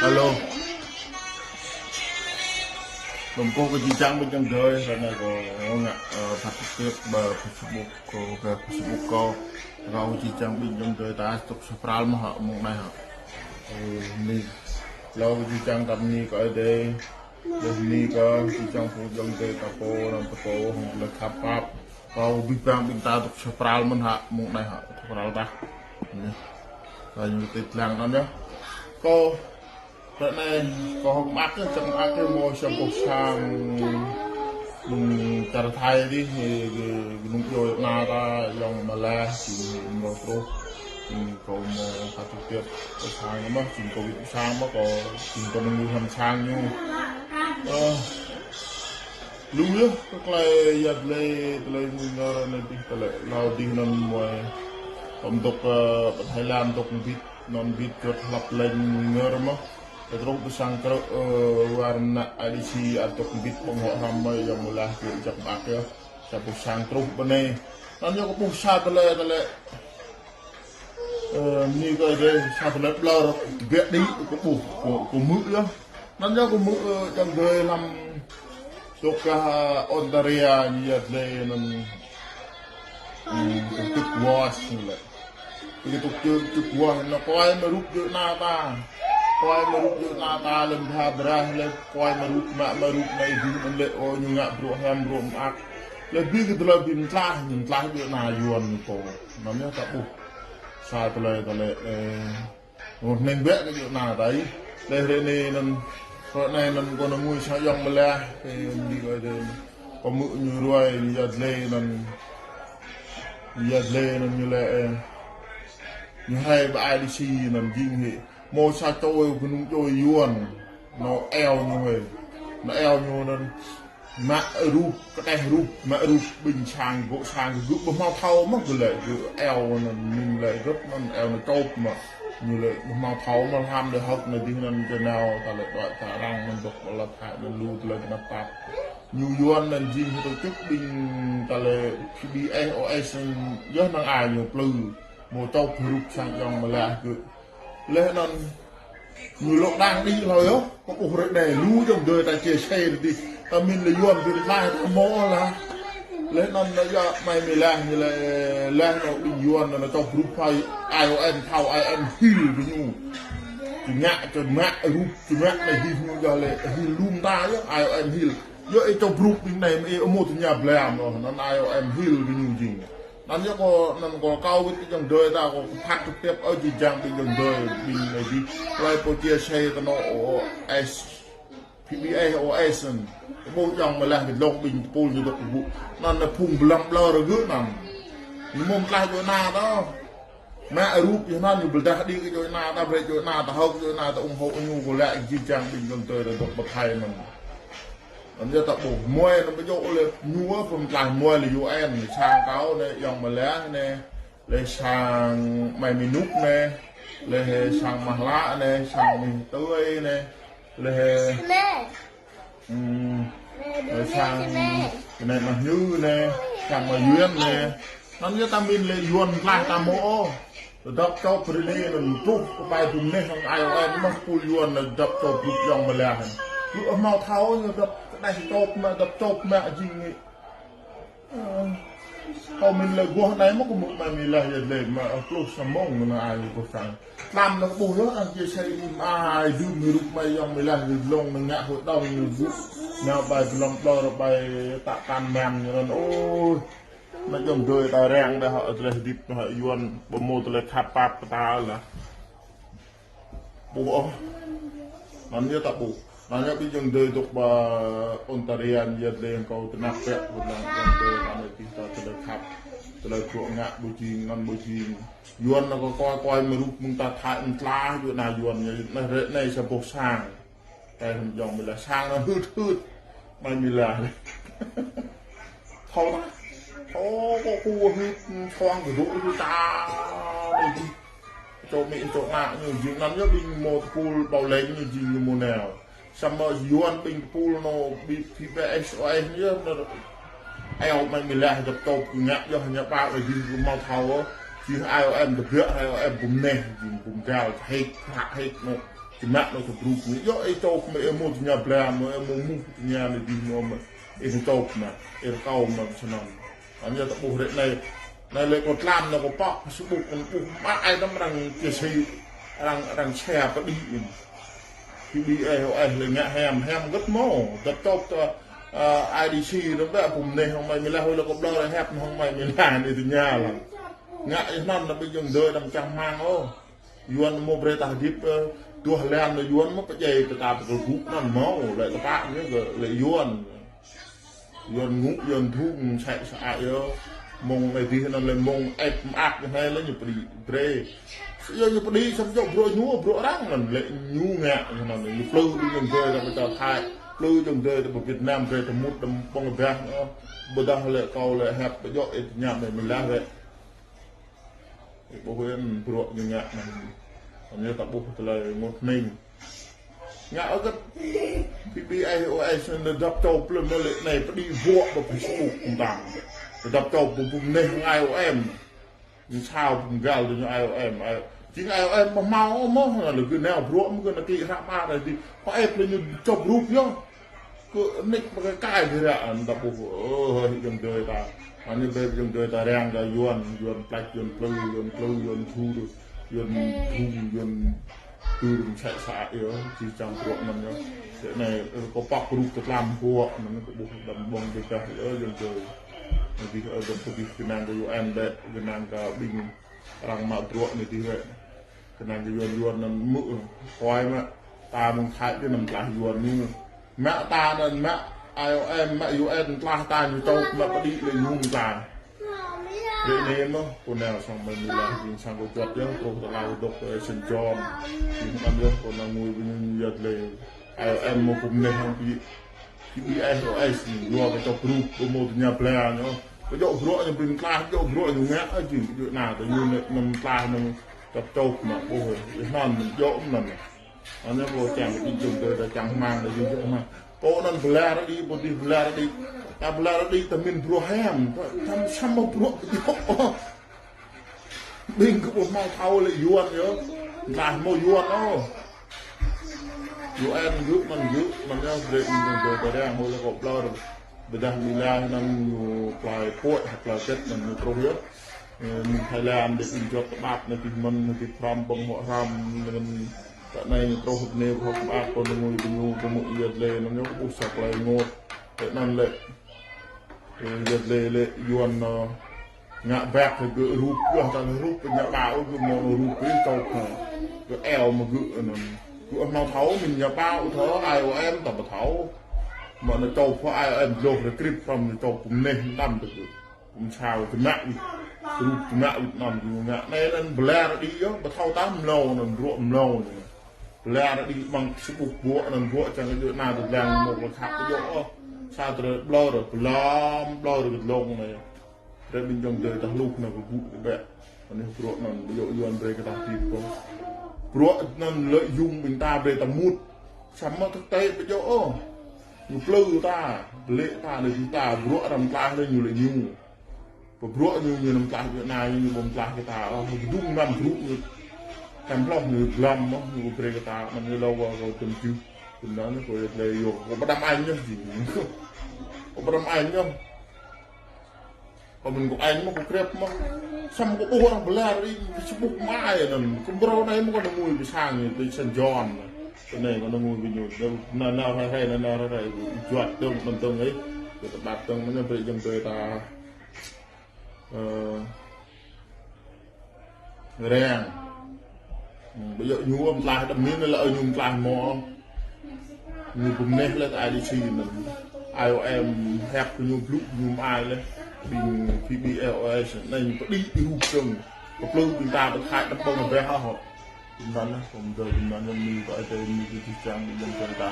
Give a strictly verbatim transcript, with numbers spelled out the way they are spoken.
Hello. Bơm kơ jih jang ƀing ayŏng adei, ră anei kâo ngă, ơ, phát trực tiếp ƀơi Facebook, kơ, kơ Facebook kâo. Kâo jih jang ƀing ayŏng adei ta dôk sa pral mơh hă, mơ̆ng anei hă. Ơ, mni. Lŏ jih jang ta mni kơ Aê Diê. Leh mni kơ jih jang phung ayŏng adei ta pô, anăn ta pô, hŏng leh khăp pap. Kâo bi bang ƀing ta dôk sa pral mơh hă, mơ̆ng anei hă, sa pral tah. Anei. Kâo ñu ti tlang anăn yơh. Kâo, ră anei, kâo hŏng mơak yơh, čang mơak yơh mâo sa boh sang, hm, čar Thái dih, ơ, ơ, hnŭk djuê ana ta, ayŏng amai leh, jing mrâo truh. Jing kâo mâo phát trực tiếp, kâo sang ñu mơh, jing kâo wĭt sang mơh, kâo, jing kâo nơ̆ng ñu hăm sang ñu. Ơ, lu yơh, kơ klei yăl dliê, klei mui ngơ anei dih, klei lŏ dih anăn mâo. Kâo dôk, ơ, ƀă Thái Lan dôk mbĭt, anăn mbĭt juăt hlăp lĕ mui ngơ mơh. Kơ truh ƀơ sang krư̆, ơ, war mnă I D C, ăt dôk mbĭt ƀơ̆ng huă hrăm mơh, ayŏng amai leh, kơ čang mơak yơh. Sa boh sang truh ƀơ anei. Anăn yơh kơ ƀuh sa tơlơi, tơlơi. Ơ, mni kơ Aê Diê, sa tơlơi ƀlŏr, biă đĭ, kơ ƀuh, kơ, kơ hmư̆ yơh. Anăn yơh kơ hmư̆, ơ, ayŏng adei hlăm dôk kơ Ontario, ñu yăl dliê anăn, hm, kơ tŭk wah ñu lĕ. Kơ tŭk, tŭk, tŭk wah, anăn kơ ai mă rup djuê ana ta. Kơ ai mă rup djuê ana ta, lăm bha brah, leh kơ ai mă rup, mă, mă rup, mă êdu, anăn lĕ, ơ, ñu ngă bruă hiam, bruă mơak. Leh bi kơ tơlơi bi mtlaih, ñu mtlaih djuê ana Yuăn ñu pô. Anăn yơh ta ƀuh. Sa tơlơi, tơlơi, ơ, Ơ, hnêñ bĕ kơ djuê ana ta ih. Leh ră anei anăn, ră anei anăn kâo nao ngui sang ayŏng amai leh, ơ, mni kơ Aê Diê. Kâo hmư̆ ñu ruai, yăl dliê anăn, yăl dliê anăn ñu lĕ, ơ, ñu hriê ƀă I D C anăn jing hĕ. Mâo sa čô hnŭk djuê Yuăn, nao eo ñu hĕ. Nao eo ñu anăn, mă rup, kđeh rup, mă rup ƀĭng sang, gŏ sang, gơ̆ ƀu hmâo thâo mơh gơ̆ lĕ, gơ̆ eo anăn mĭn lĕ gơ̆ anăn eo anăn čŏp mơh. Ñu lĕ ƀu hmâo thâo mơh hlăm leh hŏk anei dih anăn jnao, ta lĕ đuaĭ ta arăng anăn dôk ƀă lăp hĕ anăn lu tơlơi knap tap. Ñu Yuăn anăn jing hĕ tổ chức ƀĭng ta lĕ P B S O S anăn yơh năng ai ñu plư. Mâo čŏp rup sang ayŏng amai leh gơ̆. Leh anăn ñu lŏ đang đĭ hlâo yơh, kơ ƀuh ră anei, lu ayŏng adei ta chia sẻ dih. Ta mĭn lĕ Yuăn bi mtlaih ta mâo lah. Leh anăn lĕ yơh amai amai leh ñu lĕ, leh anăn ƀĭng Yuăn anăn čŏp rup phai I O M, thâo I O M Hill kơ ñu. Čơngă, čơngă rup, čơngă anei hĭ ñu yơh lĕ, hĭ lŭm ta yơh, I O M Hill. Yơh ih čŏp rup ƀĭng anei, ih amâo tŭ ña blei mơh, anăn I O M Hill kơ ñu jing. Anăn yơh kâo, anăn kâo kâo wĭt kơ ayŏng adei ta, kâo phát trực tiếp, ơ, jih jang ƀĭng ayŏng adei, ƀĭng anei dih, klei pô chia sẻ kơ anôk O S, P B S O S anăn. Kơ ƀuh ayŏng amai leh kơ dlông ƀĭng tơpul ñu dôk kơ ƀuh. Anăn anei phung bi lăm ƀlŏr gơ̆ anăn. Ñu mâo mtlaih djuê ana ta. Mă rup yơh anăn ñu bi dah đĭ kơ djuê ana ta, brei djuê ana ta hŏk, djuê ana ta ủng hộ ñu, kơ lĕ jih jang ƀĭng ayŏng adei ta dôk ƀă Thái anăn. Anăn yơh ta ƀuh, mâo anăn ƀu djŏ lĕ ñu ôh, bi mtlaih mâo lĕ U N, sang kâo anei, ayŏng amai leh anei, leh sang amai Mi Nuk anei, leh sang Mah Lă anei, sang Mi Tơi anei, leh, hm, leh sang anei Mah Ñu anei, sang Mah Yuan anei. Anăn yơh ta mĭn lĕ Yuăn mtlaih ta mâo ôh. Dăp čŏp ră anei anăn truh kơ ƀai dŭm anei hŏng I O M mơh pul Yuăn anăn dăp čŏp rup ayŏng amai leh. Lu hmâo thâo ñu dăp kđeh čŏp mă, dăp čŏp mă jing anei. Ơ, kâo mĭn lĕ guah anei mơh kơ mŭk amai amai leh yơh lĕ mă, ơ, pluh sa mông anăn ai kơ sang. Tlam anăn kơ ƀuh yơh, anăn chia sẻ anei mă ai dŭm rup amai ayŏng amai leh, dlông anăn ngă hội đồng anăn gŭ. Nao ƀai bi lăm ƀlŏr, ƀai tă kan mang anăn, ôh. Anăn ayŏng adei ta răng dah hŏ tơlơi hdĭp hŏ Yuăn, ƀu mâo tơlơi khăp pap kơ ta lah. Ƀuh ôh. Anăn yơh ta ƀuh. Anăn yơh ƀĭng ayŏng adei dôk ƀă Ontario, yăl dliê kâo tơnap bĕ, ƀuh anăn ayŏng adei ta anei dih ta tơlơi khăp. Tơlơi bruă ngă ƀu jing, anăn ƀu jing. Yuăn anăn kơ kơ kơ mă rup mơ̆ng ta Thái mtlaih, djuê ana Yuăn anei, ră anei sa boh sang. Kơ hlăm ayŏng amai leh sang anăn hưt hưt. Amai amai leh. Thâo mơh. Thâo kơ ku hưt suang kơ dôk hưt ta. Čô Mi čô anăn ñu jing anăn yơh ƀĭng mâo tơpul Bảo Lệnh ñu jing ñu mâo nao. Samơ̆ Yuăn ƀĭng tơpul anôk bi P B S O S yơh anăn. Eo amai amai leh dăp čŏp kơ ngă yơh ñu ƀă lĕ jing kơ mâo thâo. Jing I O M kơ biă I O M kơ mneh jing kơ mgăl hĕk hră hĕk anôk. Mă nô tơ bruk ñu. Yơh, ih čôk mă, ih mâo tơña blam, mă ih mâo muh tơña anei dih mâo mă. Ih čôk mă, ih rơkâo mă snăn. Anei ta ƀuh rĕ anei. Anei lĕ kâo tlam nô kâo pŏk Facebook kâo ƀuh mă ai năm arăng chia sẻ, arăng, arăng share pơ đĭ in. Khi bi ai hŏ ai lĕ ngă hiam, hiam găt mâo. Dăp čôk tơ, ơ, I D C năm bĕ pum neh hŏng mơi mĭ lah hôi lĕ kâo blơ lĕ hĕp hŏng mơi mĭ lah anei tơña lăng. Ngă ih anăn năm bi jơ̆ng dơi năm čang hmăng ôh. Yuăn mâo brei ta hdĭp, ơ, duah lăn lĕ Yuăn mâo pơdjai pơtap kơ gŭ anăn mâo, lĕ tơpă ñu kơ lĕ Yuăn. Yuăn ngŭ, Yuăn dhŭng, sĕ sơăi yơh. Mơ̆ng anei dih anăn lĕ mơ̆ng ĕp mơak anei lĕ ñu pơđĭ brei. Yơh ñu pơđĭ săm jŏk bruă ñu, bruă arăng anăn lĕ ñu ngă anăn ñu plư đi jơ̆ng dơi ta pơ čar Thái, plư jơ̆ng dơi ta pơ Việt Nam brei ta mŭt đăm ƀơ̆ng ƀah ñu. Ƀiădah lĕ kâo lĕ hĕp pơ jŏk ih tơña mơi mĭ lah lĕ. Ih ƀuh ih bruă ñu ngă anăn. Anăn ñu ta ƀuh tơlơi ngôt hnĭng. Ngă ơ găt P B I O S anăn dăp čôk plư mă lĕ anei pơđĭ bruă ƀơ Facebook kŭm tang. Dăp čôk ƀơ pum neh I O M. Ñu sao pum găl tơ ñu I O M. Ai-, jing I O M mâo mâo mơh, lĕ gơ̆ nao bruă mơh gơ̆ nao kĭ hră mă anei dih. Kơ ĕp lĕ ñu čŏk rup yơh. Kơ nik mă kơ kai bi ră, ơ, ta ƀuh, ơ, hơi jơ̆ng dơi ta. Anei bĕ jơ̆ng dơi ta răng kơ Yuăn, Yuăn plăč, Yuăn plư, Yuăn plư, Yuăn thur, Yuăn thung, Yuăn tưr msĕ sơăi yơh, či čang bruă anăn yơh. Tơ anei, ơ, kâo pŏk rup tơ tlam bruă anăn kâo ƀuh đăm ƀơ̆ng bi dah yơh, jơ̆ng dơi. Anei dih, ơ, găp kơ dih gơnang kơ U N lĕ, gơnang kơ ƀing arăng mă bruă anei dih lĕ. Kơnang kơ Yuăn, Yuăn anăn mơ̆, khuai mă, ta mơ̆ng Thái ti anăn tlaih Yuăn ñu. Mă ta anăn mă I O M, mă U N tlaih ta ñu čôk mă pơđĭ lĕ ñu tlaih. Lĕ anei mơh, kâo nao sang mơi mĭ lah, jing sang kâo juăt yơh, truh tơlơi dôk kơ Saint John. Jing anăn yơh, kâo nao ngui kơ ñu yăt lĕ. I O M mâo pum neh hŏng pi, pi S O S ñu, yua kơ čŏk rup, kơ mâo tơña bla ñu. Kơ jŏk bruă ñu bi tlaih, jŏk bruă ñu ngă, jing kơ jŏk na, tơ ñu nĕ, năm tlaih, năm čŏk čŏk mă, ƀuh, ih anăn, jŏk anăn. Anăn kâo čang, ih jơ̆ng dơi ta čang hmăng, ta jing jŏk hmăng. Kâo anăn bla ra đĭ, ƀu dih bla ra đĭ. Ta bla ra đĭ, ta mĭn bruă hiam, ta, ta săm mâo bruă jŏk. Ƀing kơ ƀuh mâo thâo lĕ Yuăn yơh. Tlaih mâo Yuăn ôh. U N gơ̆, măn gơ̆, măn yơh, brei ih jơ̆ng dơi ta răng hŏng lĕ kâo blơr. Ƀiădah mĭ lah anăn ñu plai puĕ, hă plai čĕt anăn ñu truh yơh. Ơ, mĭn Thái Lan, dê ƀing juăt tơƀăt, anei ti măn, anei ti pram, ƀơ̆ng huă hrăm, anăn tơ anei ñu truh, anei hŏk mơak, kâo nao ngui kơ ñu, kơ mơ̆ yăt lĕ, anăn ñu kơ ƀuh sa plai ngôt. Tơ anăn lĕ, ơ, yăt lĕ, lĕ, Yuăn, ơ, ngă bĕk kơ gơ̆ rup, gơ̆ hŏng rup, kơ ñu ƀă, gơ̆ mâo rup, kơ čŏk, hă. Kơ eo mă gơ̆ anăn. Gơ̆ hmâo thâo, mĭn ñu ƀă, thâo, I O M, ta ƀu thâo. Mă anăn čŏk phơ I O M, dlôh rơkrip, pram ñu čŏk pum neh, năm tơ gơ̆. Pum sao, tơmă wĭt. Rup tơmă wĭt, năm gơ̆ ngă. Anei anăn bla ra đĭ yơh, ƀu thâo ta mlâo, anăn bruă mlâo anăn. Bla ra đĭ ƀăng sibuk bruă anăn bruă čang kơ djuê ana dlăng mâo kơ khăp kơ djŏ ôh. Sa tơlơi blơr, blam, blơr kơ dlông anei. Drei ƀing jơ̆ng dơi ta hluh nao kơ gŭ kơ bĕ. Anei bruă anăn, ƀu djŏ Yuăn brei kơ ta hdĭp kơ. Bruă anăn lợi dụng ƀing ta brei ta mŭt. Samơ̆ thực tế ƀu djŏ ôh. Ñu plư ta, blĕ ta, lĕ ta, bruă arăng tlaih lĕ ñu lĕ ñu. Pơ bruă ñu, ñu năm tlaih Việt Nam, ñu ƀuh tlaih kơ ta, ơ, ñu dŭng năm bruă ñu. Tăm hloh ñu glam, ơ, ñu brei kơ ta, năm ñu lâo kơ, kơ tŭm jưh. Tŭm anăn kơ yăt lĕ yơh, kơ ƀă đăm añ ñu jing. Kơ ƀă đăm añ ñu. Kơ mĭn kơ añ mơh, kơ krep mơh. Săm kơ ƀuh arăng bla ra đĭ, Facebook mă ai anăn. Kơ mrâo anei mơh kơ nao ngui bi sang ñu, ti Saint John. Kơ anei kơ nao ngui bi ñu. Nao, nao hrai hrai, nao, nao hrai hrai. Juăt dơ̆ng, mơ̆n dơ̆ng ih. Kơ tơƀăt dơ̆ng, mơ̆n brei jơ̆ng dơi ta. Ơ, răng. Ƀu djŏ ñu ƀu tlaih, đăm mĭn lĕ ñu ƀu tlaih mơh. Ñu pum neh lĕ I D C anăn. I O M hĕp kơ ñu blŭ ñu mă ai lĕ. Ƀing P B S O S anei ñu pơđĭ rup dơ̆ng. Kơ plư ƀing ta pơthai đăm ƀơ̆ng ƀeh hŏ. Ƀing anăn, pơm dơ̆ng ƀing anăn ñu kơ ai tơ ñu kơ čih čang ƀing anăn ta.